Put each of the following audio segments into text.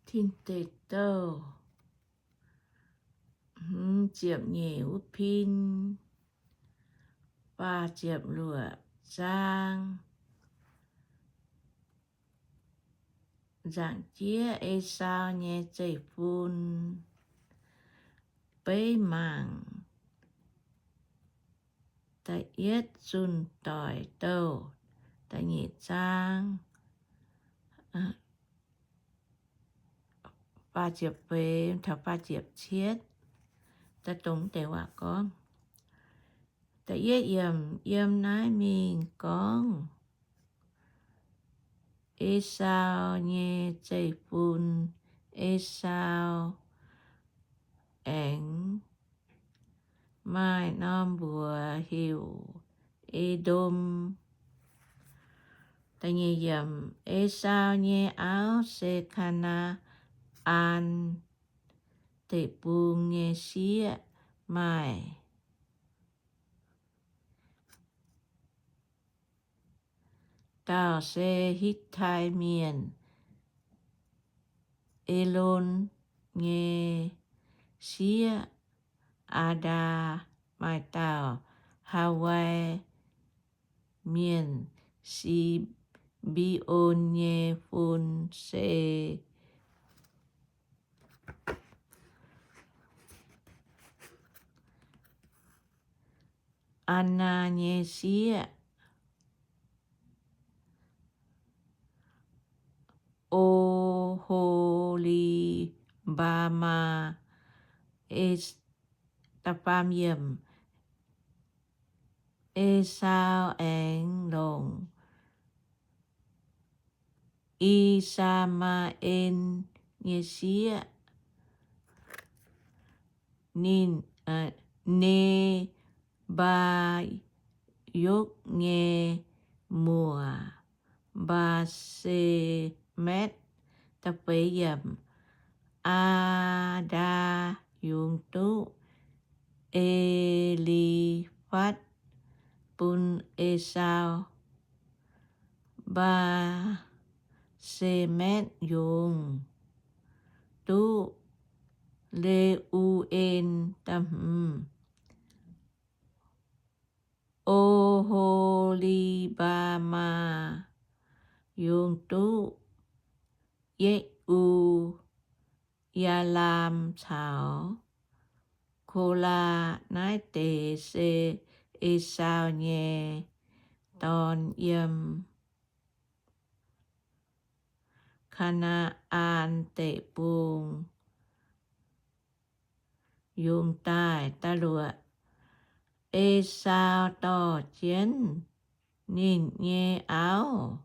Tin Deic Douh hmz ziepc nyeic wuov pin, faah ziepc luoqc zaang. Nzaangc jieqv Esaau nyei zeiv-fun. Beiv mangc da'yietv zunh doic douh da'nyeic zaang, faah ziepc feix taux faah ziepc cietv. Daaih dongh deix waac gorngv. Da'yietv yiemc, yiem naaiv mingh gorngv Esaau nyei zeiv-fun. Esaau aengx maaih norm mbuox heuc E^ndom. Esaau nyei auv se Kaa^naa^an Deic-Bung nyei sieqv, maaih dauh se Hitv^tai Mienh, Elon nyei sieqv, Aa^ndaa. Maaih dauh Haawai Mienh, Si^mbe^on nyei fun se Aa^naa nyei sieqv, O^ho^li^mbaa^maa. Esaau aengx longc I^saa^maa^en nyei sieqv, ninh, Nebaa^yokv nyei muoc, Mbaa^se^metv. Aa^ndaa yungz duqv E^li^fatv bun Esaau. Mbaa^se^metv yungz duqv Le^u^en. O^ho^li^mbaa^maa yungz duqv Yetv^u, Yaalaam caux Kolaa. Naaiv deix se Esaau nyei dorn yiem Kaa^naa^an Deic-Bung yungz daaih. Da'luoqc, Esaau dorh jienv ninh nyei auv,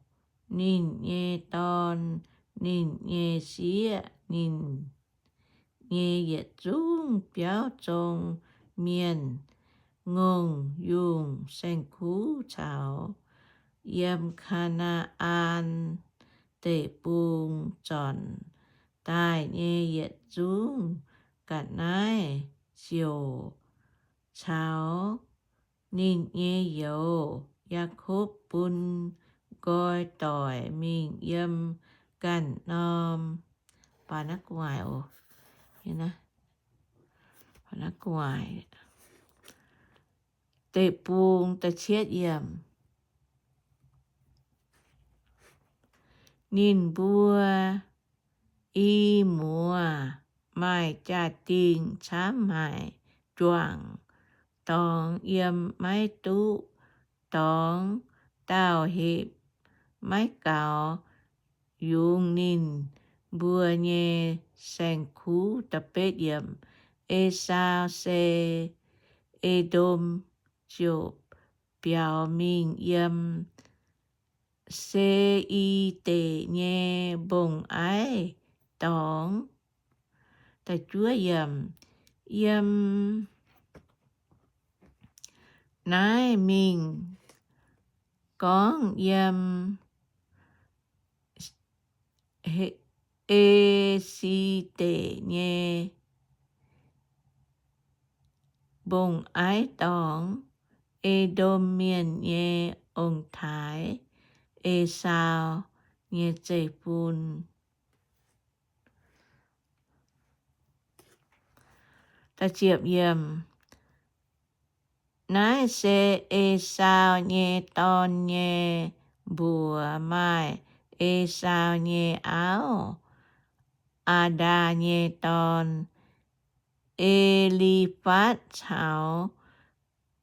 ninh nyei dorn, ninh nyei sieqv, ninh nyei yietc zungv biauv zong mienh, ngongh yungh saeng-kuv caux yiem Kaa^naa^an Deic-Bung zornc daaih nyei yietc zungv ga'naaiv ziouc caux ninh nyei youz, Yaakopv, bun nqoi doic mingh yiem ganh norm deic-bung. Ninh mbuo i muoz maaih jaa-dingh camv haic, juangc dorngx yiem maiv duqv dorngx, dauh hepc maiv gaux yungz ninh mbuo nyei saeng-kuv. Da'betv yiemc, Esaau se E^ndom, ziouc biaux mingh yiem Se^i Deic nyei mbong-aiv-dorngx. Yiem naaiv mingh gorngv yiem E^si Deic nyei mbong-aiv-dorngx, E^ndom Mienh nyei ong-taaix, Esaau nyei zeiv-fun. Naaiv se Esaau nyei dorn nyei mbuox. Maaih Esaau nyei auv, Adaa nyei dorn, E^li^fatv, caux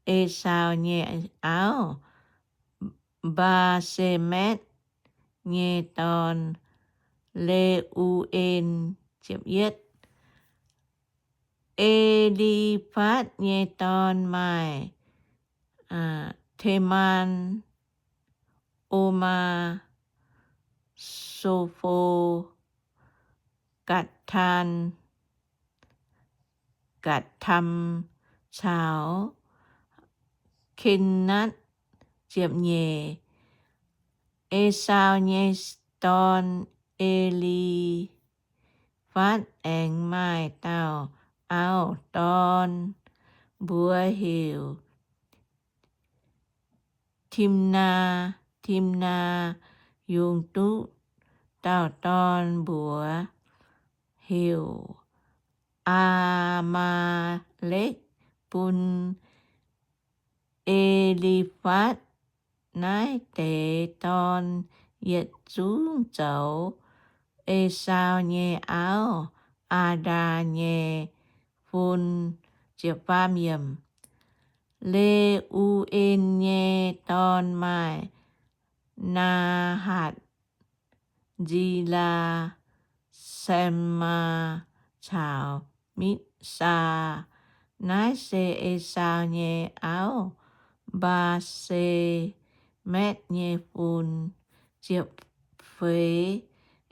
Esaau nyei auv, Mbaa^se^metv nyei dorn, Le^u^en. E^li^fatv nyei dorn maaih Temaan, Omaa, Sofo, Gatc^taan, Gatc^tam, caux Kenatv. Esaau nyei dorn, E^li^fatv, aengx maaih dauh auv-dorn, mbuox heuc Timnaa. Timnaa yungz duqv dauh dorn, mbuox heuc Aa^maa^lekv, bun E^li^fatv. Naaiv deix dorn yietc zungv zoux Esaau nyei auv, Aadaa, nyei fun. Le^u^en nyei dorn maaih Naahatc, Nzilaa, Sammaa caux Mitv^saa. Naaiv se Esaau nyei auv, Mbaa^se^metv, nyei fun. Ziepc feix.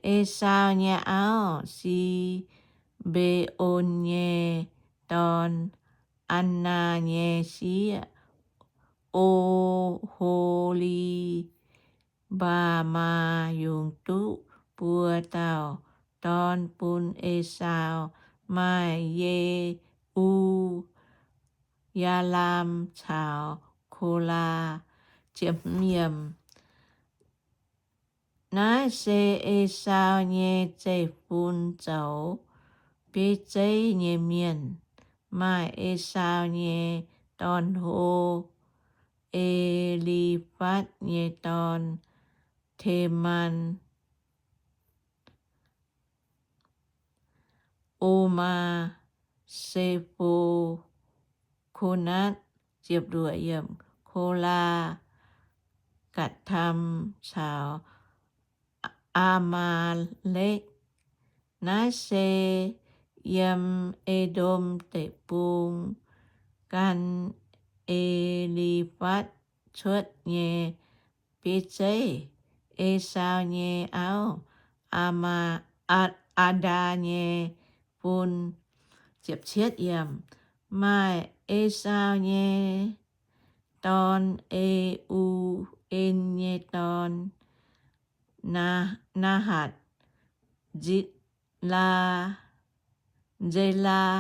Esaau nyei auv, Si^mbe^on nyei dorn, Annaa nyei sieqv, O^ho^li^mbaa^maa, yungz duqv buo dauh dorn bun Esaau, maaih Ye^u, Yaalaam caux Kolaa. Naaiv se Esaau nyei zeiv-fun zoux bieiv zeiv nyei mienh. Maaih Esaau nyei dorn-hlo, E^li^fatv nyei dorn, Temaan, Omaa, Se^fo, Konatv, Kolaa, Gatc^tam caux Aa^maa^lekv. Naaiv se yiem E^ndom Deic-Bung gan E^li^fatv cuotv nyei bieiv zeiv, Esaau nyei auv, Aa^maa, Aa, Aadaa nyei fun. Maaih Esaau nyei dorn, Eu^en nyei dorn, Naa, Naahatc, Nzilaa, Nzelaa,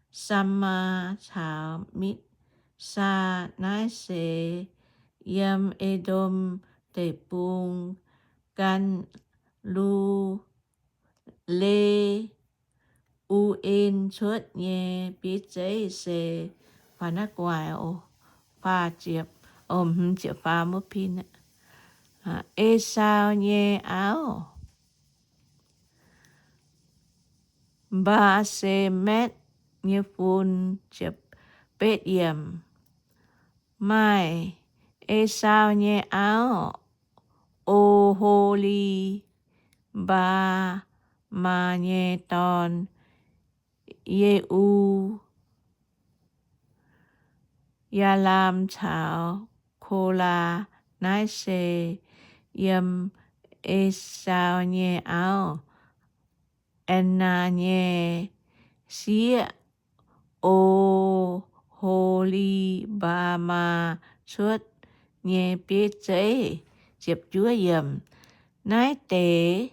Sammaa caux Mitv^saa. Naaiv se yiem E^ndom Deic-Bung gan Lu, Le, U^en cuotv nyei bieiv zeiv se, faaux naaiv gu'nguaaic oc, faah ziepc, o, hmz ziepc faam wuov pin aqv. Esaau nyei auv, Mbaa^se^metv nyei fun. Betv yiemc. Maaih Esaau nyei auv, O^ho^li^mbaa^maa nyei dorn, Ye^u, Yaalaam caux Kolaa. Naaiv se yiem Esaau nyei auv, Annaa nyei sieqv, O^ho^li^mbaa^maa cuotv nyei bieiv zeiv. Naaiv deix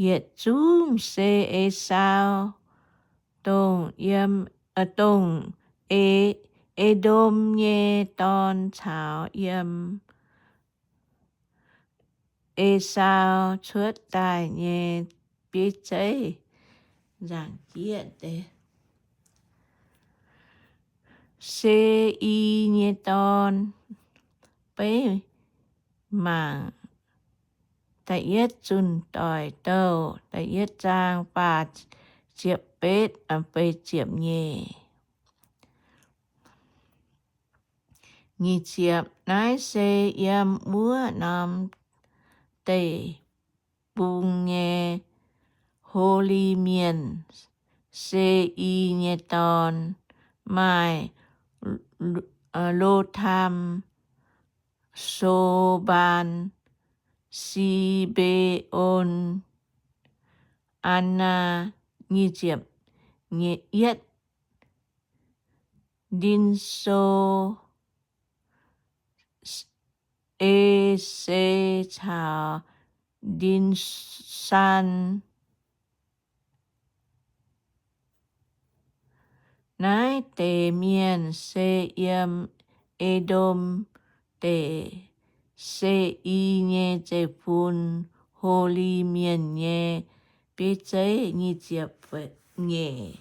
yietc zungv se Esaau, dongh yiem, dongh E, E^ndom nyei dorn caux yiem Esaau cuotv daaih nyei bieiv zeiv. Nzaangc jieqv deix. Se^i nyei dorn. Beiv mangc da'yietv zunh doic douh da'yietv zaang faah ziepc betv feix ziepc nyeic. Nyic ziepc. Naaiv se yiem wuov norm deic-bung nyei Holi Mienh, Se^i nyei dorn, maaih Lotam, Sobaan, Si^mbe^on, Annaa, nyic ziepc yietv, Ndin^so, E^se caux Ndin^san. Naaiv deix mienh se yiem E^ndom Deic, Se^i nyei zeiv-fun, Holi Mienh nyei bieiv zeiv. Nyic ziepc nyeic.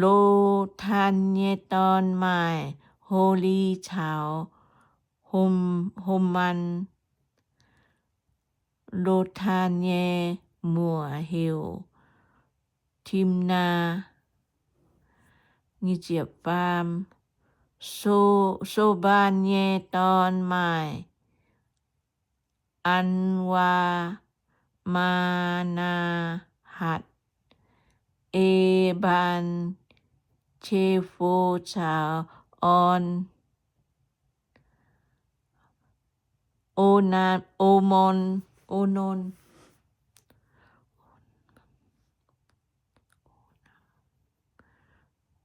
Lotaan nyei dorn maaih Holi caux Homaan. Lotaan nyei muoc heuc Timnaa. Nyic ziepc faam. So, Sobaan nyei dorn maaih Anwaa, Maanaahatc, Ebaan, Qefo caux Orn, Onan, Omorn, Onon,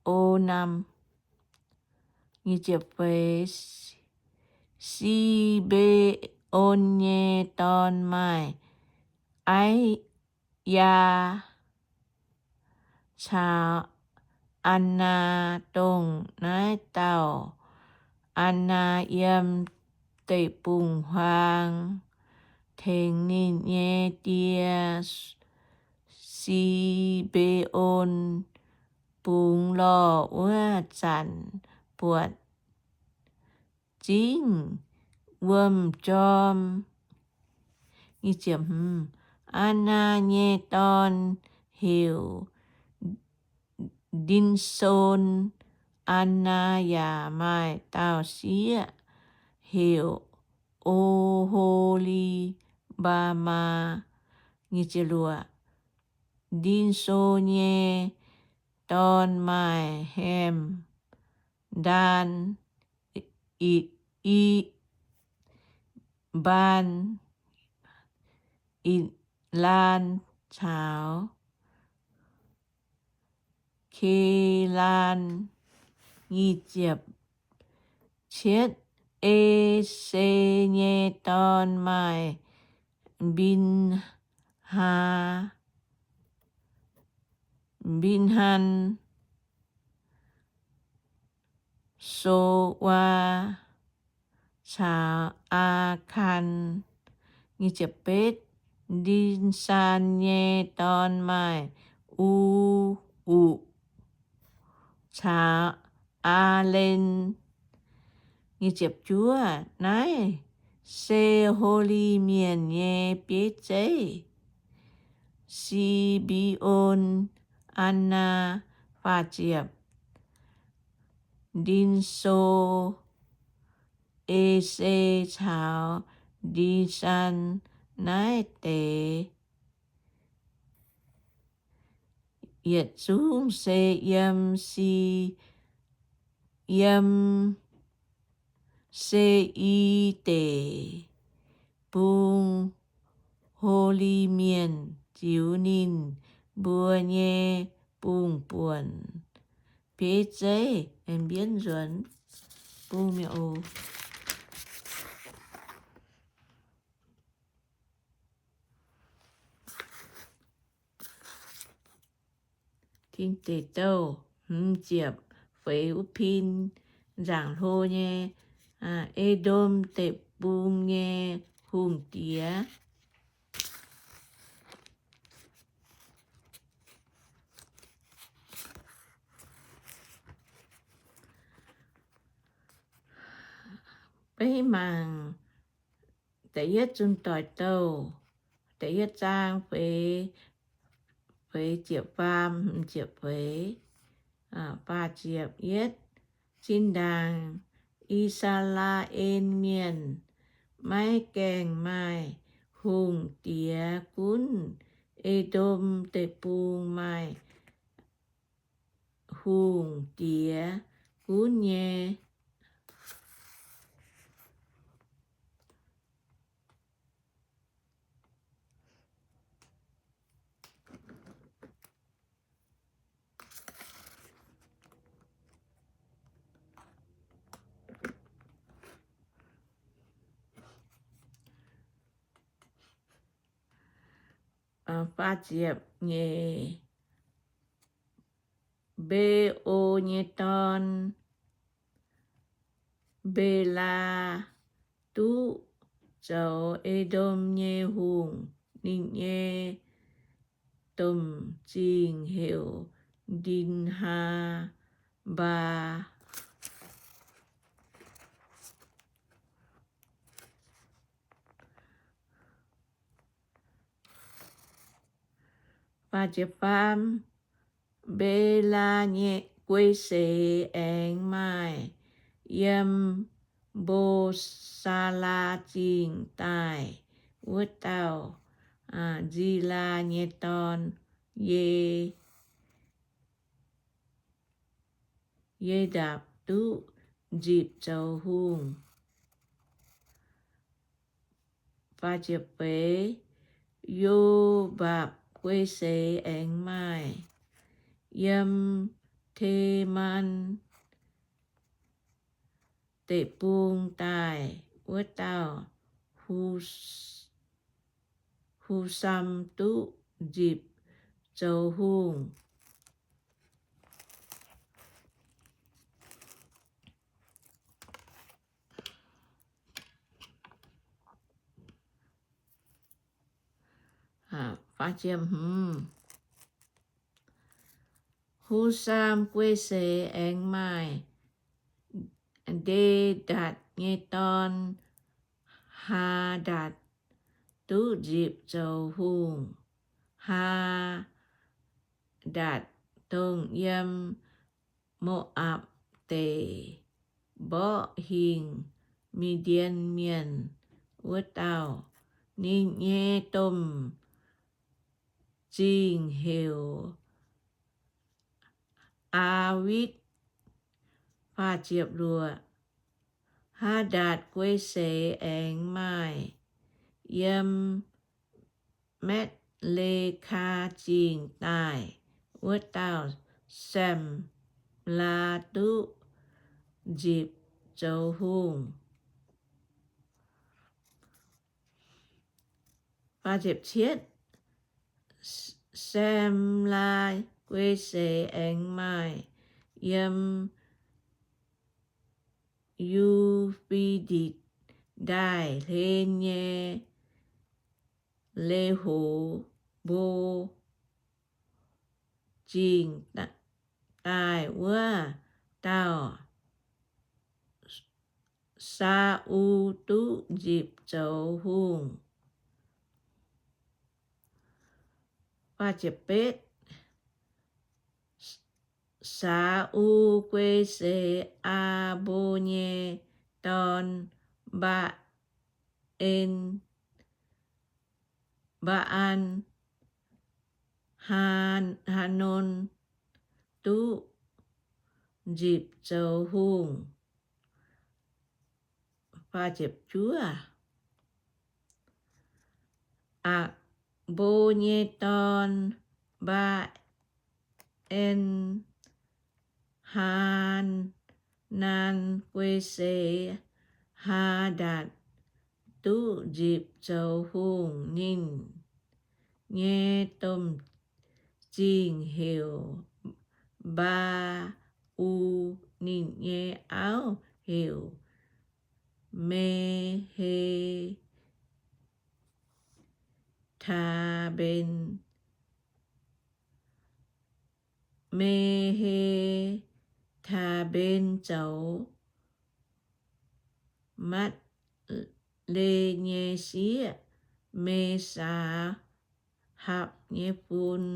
Onam. Si^mbe^on nyei dorn maaih Aiyaa caux Annaa, dongh naaiv dauh Annaa yiem deic-bung-huaang tengx ninh nyei die, Si^mbe^on, bungx lorh wuov zanc buatc zingv wuom-jorm. Annaa nyei dorn heuc Ndin^son. Annaa yaac maaih dauh sieqv heuc O^ho^li^mbaa^maa. Ndin^son nyei dorn maaih Hem, Ndaan, I, I, Mbaan, Itlaan caux Kelaan. Nyic ziepc cietv. E^se nyei dorn maaih Mbin, Haa, Mbin^han, So^waa caux Aa^kan. Ndin^san nyei dorn maaih U, Uqc caux Aa^len. Naaiv se Holi Mienh nyei bieiv zeiv. Si^mbe^on, Annaa, faah ziepc, Ndin^so, E^se caux Ndin^san. Naaiv deix yietc zungv se yiem Si, yiem Se^i Deic-Bung, Holi Mienh ziux ninh mbuo nyei bung-buonc bieiv zeiv. Aengx mbienv nzuonx bung mi'aqv oc. Tin Deic Douh hmz ziepc feix wuov pin, nzaangc hlo nyei, E^ndom Deic-Bung nyei hungh diex. Beiv mangc da'yietv Zunh Doic Douh, da'yietv zaang feix, feix ziepc faam, ziepc feix, faah ziepc yietv. Zinh ndaangc I^saa^laa^en Mienh maiv gaengh maaih hungh diex, gunv E^ndom Deic-Bung maaih hungh diex gunv nyei. Faah ziepc nyeic. Mbe^o nyei dorn, Mbelaa, duqv zoux E^ndom nyei hungh. Ninh nyei domh zingh heuc Ndin^haa^mbaa. Faam, Mbelaa nyei guei seix aengx maaih yiem Mbo^saa^laa Zingh daaih wuov dauh, Zilaa nyei dorn, Ye, Ye^ndapc, duqv nzipc zoux hungh. Yo^mbapc guei seix aengx maaih yiem Temaan Deic-Bung daaih wuov dauh, Hu^sam, duqv nzipc zoux hungh. Hu^sam guei seix aengx maaih Nde^ndatc nyei dorn, Haa^ndatc, duqv nzipc zoux hungh. Haa^ndatc dongh yiem Mo^apc Deic mborqv hingh Mi^ndien Mienh wuov dauh. Ninh nyei domh zingh heuc Aawitv. Haa^ndatc guei seix aengx maaih yiem Metv^le^kaa Zingh daaih wuov dauh, Samlaa, duqv nzipc zoux hungh. Samlaa guei seix aengx maaih yiem Yu^fe^ditc Ndaaih hlen nyei Lehoz Mbo Zingh daaih wuov dauh, Saa^u, duqv nzipc zoux hungh. Saa^u guei seix Aa^mbo nyei dorn, Mbaa^en, Mbaa^an, Haa^non, duqv nzipc zoux hungh. Akc^mbo nyei dorn, Mbaa^en, Haa^naan guei seix Haa^ndatc, duqv nzipc zoux hungh. Ninh nyei domh zingh heuc Mbaa^u. Ninh nyei auv heuc Me^he^taa^mben. Me^he^taa^mben zoux Matv^le nyei sieqv, Me^saa^hapv nyei fun.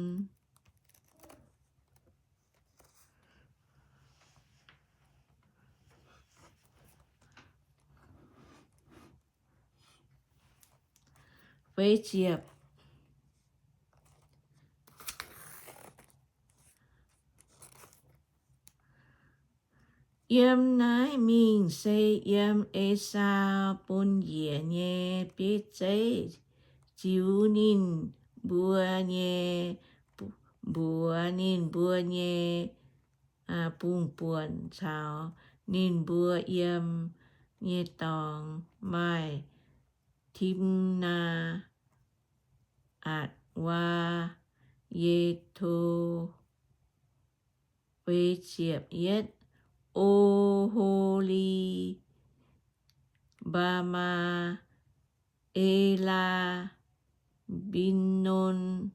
Yiem naaiv mingh se yiem Esaau bun njiec nyei bieiv zeiv ziux ninh mbuo nyei, mbuox ninh mbuo nyei bungh buonc caux ninh mbuo yiem nyei dorngx maaih Timnaa, Atc^waa, Yeto, Oholibama, Elaa, Mbin^non,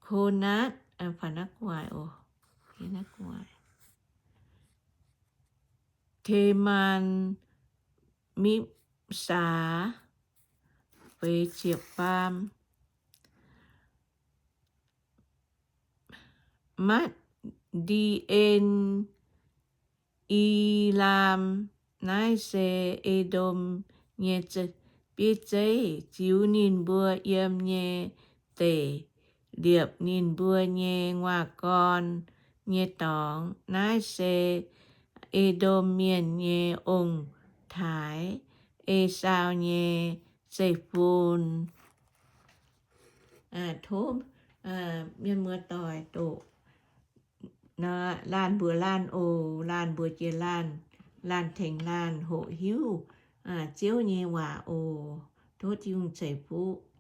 Konatv, Temaan, Mipsaa, Matv^ndi^en, Ilaam. Naaiv se E^ndom nyei bieiv zeiv ziux ninh mbuo yiem nyei deic, liepc ninh mbuo nyei nguaaz-gorn nyei dorngx. Naaiv se E^ndom Mienh nyei ong-taaix, Esaau nyei zeiv-fun. Tov mienh muoz-doic doqc laanh mbuox laanh oc, laanh mbuox jiex laanh, laanh tengx laanh hoqc hiuv Ziouv nyei waac oc. Tov Tin-Hungh ceix fuqv.